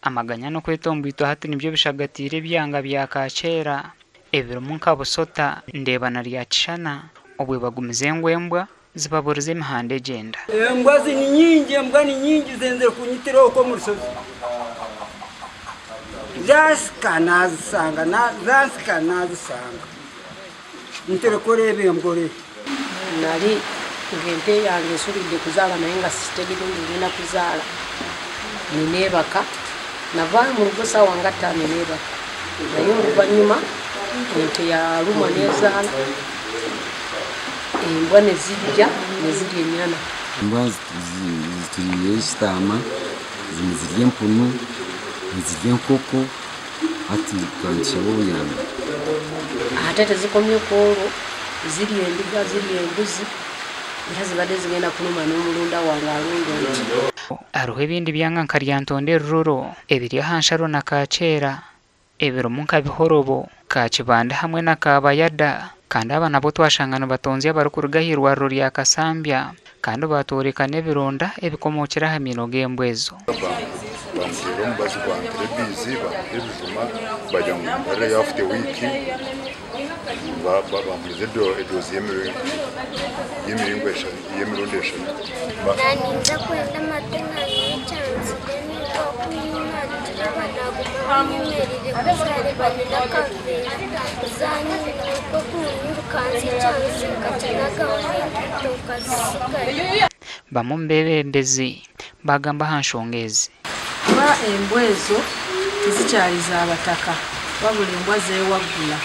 Amaganya n'okwetomboitwa hati nibyo bishagatiire ebyanga bya Kakyera ebirimu nka Busota, Ndeeba na Ryakishana obwe bagumize ngu embwa zibaburize emihanda egyenda. Embwa ni nyingi, embwa ni nyingi zenzire kunyitira okwo omu rushozi. Zansika nazisanga, zansika nazisanga. Ntire kureeba embwa orebe. Nari ng'ente yange esuubirwe kuzaara naye nga sikitegire ngu negenda kuzaara, nineebaka, nava omu rugo saawa nga ttaano neebaka, naye oruvanyuma ente yarumwa nezaara, embwa nizija nizirya enyana. Embwa zituriire ekitaama, nizirya empunu, nizirya enkoko, hati twaba nitushaba obuyambi. Ate tezikomye kwolwo, zirya endiga, zirya embuzi, era zibadde zigenda kuluma n'omulunda wange alunda ente. Hariho ebindi byanga nka Lyantonde Ruroro ebiri aha nsharo na Kakyera ebirimu nka Bihorobo, Kakibanda hamwe na Kabayada kandi aba nabo twashanga nibatonzya abarikuruga ah'eirwariro rya Kasambya kandi batworeka n'ebironda ebikomookire aha miino g'embwa ezo. Bamuteera omubazi gwa antirebiizi, bamuha ebijuma, bagira ngu mbaririre after week bamuhereza edoozi y'emirundi eshatu. Naninza kwenda amate nanywa ekyanzi then oku naguma nyemereire kuzareeba nyine akaveera zanyuka okunyirukanzya ekyanzi nkakinagaho n'enkaito nkazisigayo. Bamwe omu beebembezi baagamba aha nshonga ezi. Kuba embwa ezo tizikyali za bataka wabula embwa zeewaggula.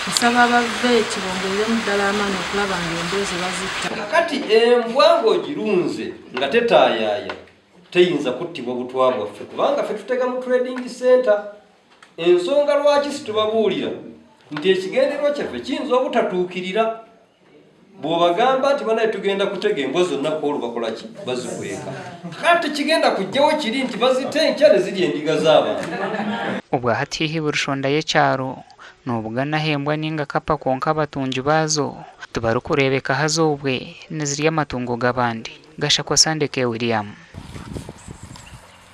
Nsaba aba Vet bongereremu ddala amaanyi okulaba ng'embwa ezo bazitta. Kakati embwa ng'ogirunze nga tetaayaaya teyinza kuttibwa butwa bwaffe kubanga ffe tutega mu trading center. Ensonga lwaki situbabuulira nti ekigendererwa kyaffe kiyinza obutatuukirira. Bw'obagamba nti banaye tugenda kutega embwa zonna kwolwo bakola ki? Bazikweka. Kati tekigenda kujjawo kiri nti bazita enkya ne zirya endiga z'abantu. Obwa hati haihi buri shonda y'ekyaro noobuganaho embwa ninga kapa kwonka abatungi baazo tibarikureebeka haza obwe nizirya amatungo g'abandi. Gashakwa Sande K. William.